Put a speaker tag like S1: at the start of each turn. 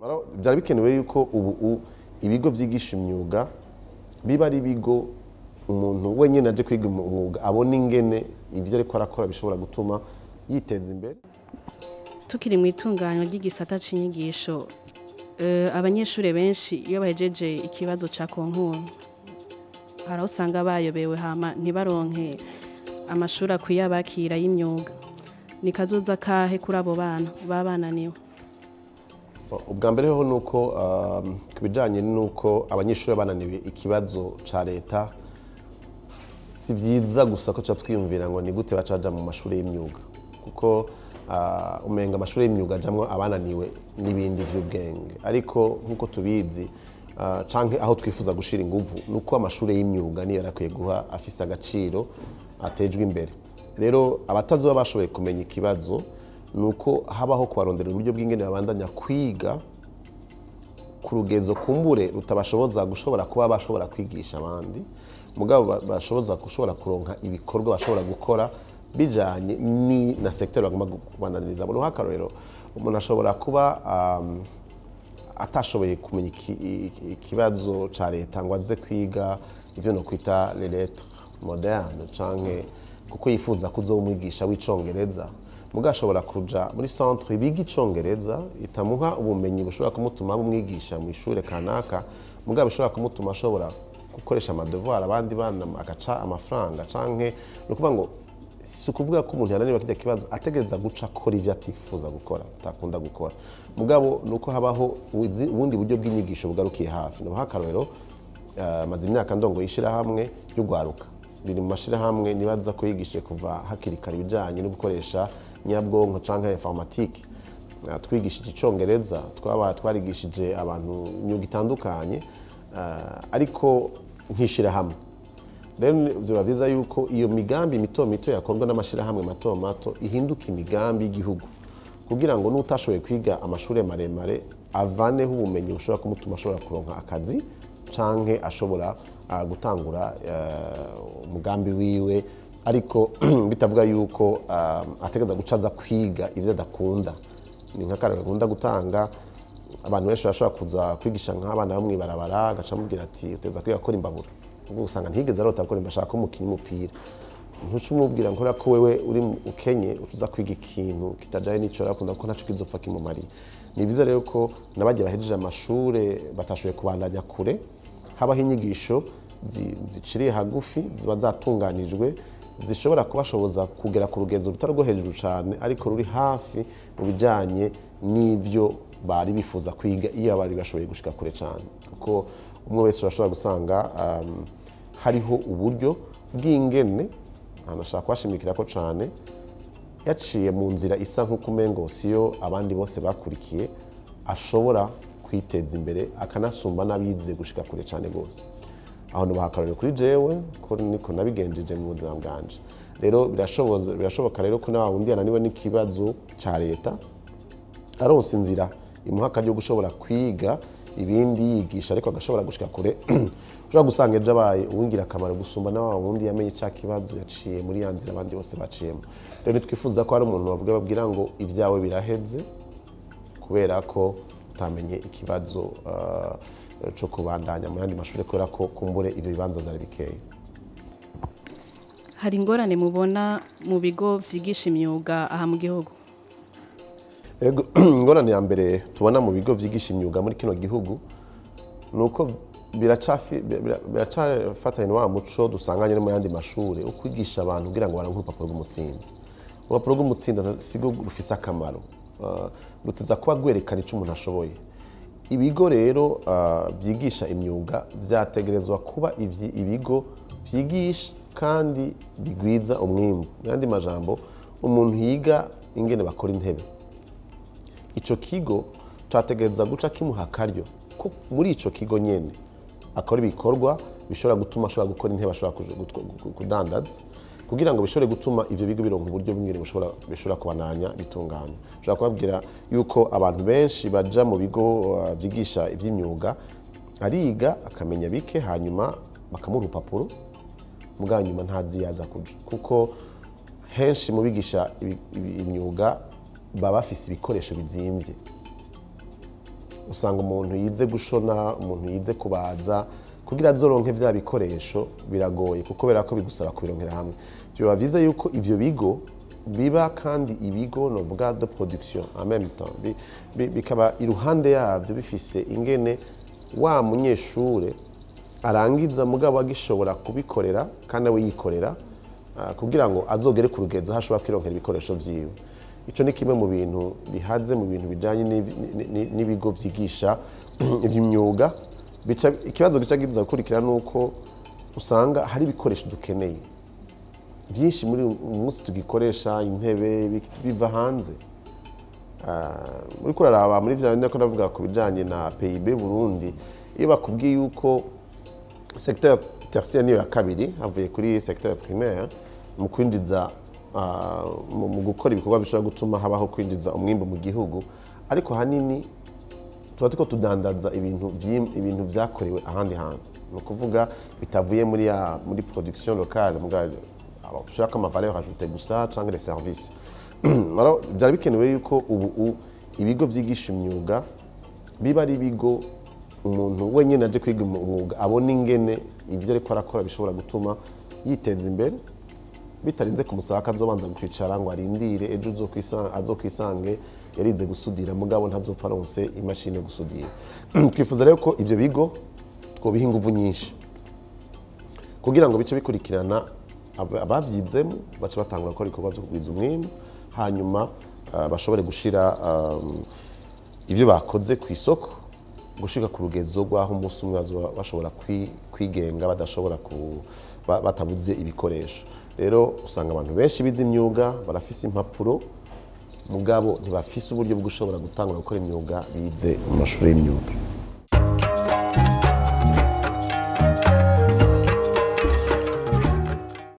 S1: Byari bikenewe yuko ubu ibigo byigisha imyuga biba ari ibigo umuntu wenyine aje kwiga umwuga abona ingene ibyo ariko arakora bishobora gutuma yiteza imbere.
S2: Tukiri mu itunganywa ry'igisata c'inyigisho, abanyeshuri benshi iyo bahejeje ikibazo ca concours hari aho usanga bayobewe, hama ntibaronke amashuri akwiye abakira y'imyuga. Ni kazoza kahe kuri abo bana baba bananiwe?
S1: Ubwa mbere ho nuko ku bijanye nuko abanyeshuri bananiwe ikibazo ca leta, si vyiza gusa ko tuca twiyumvira ngo ni gute baca baja mu mashuri y'imyuga, kuko umenga amashuri y'imyuga ajamwo abananiwe n'ibindi vy'ubwenge. Ariko nk'uko tubizi, canke aho twifuza gushira inguvu, nuko amashuri y'imyuga niyo yarakwiye guha afise agaciro, atejwe imbere. Rero abatazoba bashoboye kumenya ikibazo, nuko habaho kubarondera uburyo bw'ingene babandanya kwiga ku rugezo kumbure rutabashoboza gushobora kuba bashobora kwigisha abandi, mugabo bashoboza gushobora kuronka ibikorwa bashobora gukora bijanye ni na secteur bagomba kubandaniriza. Muri akarorero, umuntu ashobora kuba atashoboye kumenya ikibazo ca leta ngo aze kwiga ivyo no kwita les lettres modernes, canke kuko yifuza kuzoba umwigisha w'icongereza, mugabo ashobora kuja muri centre biga icongereza itamuha ubumenyi bushobora kumutuma aba umwigisha mu ishure kanaka, mugabo bishobora kumutuma ashobora gukoresha ama devoirs abandi bana agaca amafaranga. Canke ni ukuvuga ngo si ukuvuga ko umuntu yananiwe kirya kibazo ategereza guca akora ivyo atifuza gukora, atakunda gukora, mugabo ni uko habaho ubundi buryo bw'inyigisho bugarukiye hafi. Nubaha akarorero, maze imyaka ndongo y'ishirahamwe ry'ugwaruka riri mu mashirahamwe nibaza ko yigishije kuva hakiri kare ibijanye no gukoresha nyabwonko canke informatique. Twigishije icongereza, twaba twarigishije abantu imyuga itandukanye, ariko nk'ishirahamwe rero biba byiza yuko iyo migambi mito mito yakorwa n'amashirahamwe mato mato ihinduka imigambi y'igihugu, kugira ngo n'utashoboye kwiga amashuri maremare avaneho ubumenyi bushobora kumutuma ashobora kuronka akazi canke ashobora gutangura umugambi wiwe, ariko bitavuga yuko ategereza guca aza kwiga ivyo adakunda. Ni nk'akarorero nkunda gutanga: abantu benshi bashobora kuza kwigisha nk'abana bo mw'ibarabara, agaca amubwira ati uteza kwiga gukora imbabura, ubwo usanga ntigeze arota gukora imbabura, ashaka umukinyi w'umupira. Ntuce umubwira ngo ko wewe uri ukenye uza kwiga ikintu kitajanye n'ico arakunda, kuko ntaco kizopfa kimumariye. Ni byiza rero ko n'abagiye bahejeje amashure batashoboye kubandanya kure, habaho inyigisho ziciriye hagufi ziba zatunganijwe, zishobora kubashoboza kugera ku rugezo rutari rwo hejuru cyane ariko ruri hafi mu bijyanye n'ibyo bari bifuza kwiga iyo bari bashoboye gushika kure cyane, kuko umwe wese urashobora gusanga hariho uburyo bw'ingene ahantu ashaka kuhashimikira ko cyane yaciye mu nzira isa nk'uko umengo siyo abandi bose bakurikiye, ashobora kwiteza imbere akanasumba n'abize gushika kure cyane rwose. Aho nubaha akarorero kuri jewe ko niko nabigenjeje mu buzima bwanje. Rero birashoboka rero ko na wundi yananiwe n'ikibazo ca leta, aronse inzira imuha akaryo gushobora kwiga ibindi yigisha ariko agashobora gushika kure, ushobora gusanga ejo abaye uw'ingirakamaro gusumba na wa wundi yamenye ca kibazo yaciye muri ya nzira abandi bose baciyemo. Rero ntitwifuza ko hari umuntu bavuga babwira ngo ibyawe biraheze kubera ko utamenye ikibazo co kubandanya mu yandi mashuri, kubera ko kumbure ibyo bibanza vyari bikeya.
S2: Hari ingorane mubona mu bigo vyigisha imyuga aha mu gihugu?
S1: Ego, ingorane ya mbere tubona mu bigo vyigisha imyuga muri kino gihugu ni uko biracafatanye na wa muco dusanganye no mu yandi mashuri wo kwigisha abantu kugira ngo baronke urupapuro rw'umutsindo. Urupapuro rw'umutsindo sirwo rufise akamaro, ruteza kuba rwerekana ico umuntu ashoboye. Ibigo rero byigisha imyuga vyategerezwa kuba ibigo vyigisha kandi bigwiza umwimbu. Mu yandi majambo, umuntu yiga ingene bakora intebe, ico kigo categereza guca kimuha akaryo ko muri ico kigo nyene akora ibikorwa bishobora gutuma ashobora gukora intebe ashobora kudandaza, kugira ngo bishobore gutuma ivyo bigo bironka uburyo bw'ingene bishobora kubandanya bitunganya. Ushobora kubabwira yuko abantu benshi baja mu bigo vyigisha ivy'imyuga, ariga akamenya bike, hanyuma bakamuha urupapuro, mugabo nyuma ntazi yaza kuja, kuko henshi mu bigisha imyuga baba bafise ibikoresho bizimvye. Usanga umuntu yize gushona, umuntu yize kubaza, kugira azoronke vya bikoresho biragoye, kuko kubera ko bigusaba kubironkera hamwe. Vyoba vyiza yuko ivyo bigo biba kandi ibigo novuga de production en même temps, bikaba iruhande yavyo bifise ingene wa munyeshure arangiza mugabo agishobora kubikorera kandi awe yikorera, kugira ngo azogere ku rugezo aho ashobora kwironkera ibikoresho vyiwe. Ico ni kimwe mu bintu bihaze mu bintu bijanye n'ibigo vyigisha ivy'imyuga. Ikibazo gica giza gukurikira nuko usanga hari ibikoresho dukeneye byinshi muri uyu munsi tugikoresha, intebe, biva hanze. Uriko uraraba muri vya bindi ko ndavuga ku bijanye na PIB Burundi, iyo bakubwiye yuko secteur tertiaire niyo ya kabiri havuye kuri secteur primaire mu kwinjiza, mu gukora ibikorwa bishobora gutuma habaho kwinjiza umwimbu mu gihugu, ariko hanini tuba turiko tudandaza ibintu vyakorewe ahandi hantu, ni ukuvuga bitavuye muri production locale, muga alors dushaka ama valeur ajoutée gusa canke les services. Alors byari bikenewe yuko ubu ibigo vyigisha imyuga biba ari ibigo umuntu wenyine aje kwiga umwuga abona ingene ibyo ariko arakora bishobora gutuma yiteza imbere, bitarinze kumusaba ko azobanza kwicara ngo arindire ejo azokwisange yarize gusudira mugabo ntazopfa aronse imashini yo gusudira. Twifuza rero ko ivyo bigo twobiha inguvu nyinshi kugira ngo bice bikurikirana abavyizemo bace batangura gukora ibikorwa vyo kugwiza umwimbu, hanyuma bashobore gushira ivyo bakoze ku isoko gushika ku rugezo rw'aho umunsi umwe bazoba bashobora kwigenga badashobora batabuze ibikoresho. Rero usanga abantu benshi bize imyuga barafise impapuro, mugabo ntibafise uburyo bwo gushobora gutangura gukora imyuga bize mu mashuri y'imyuga.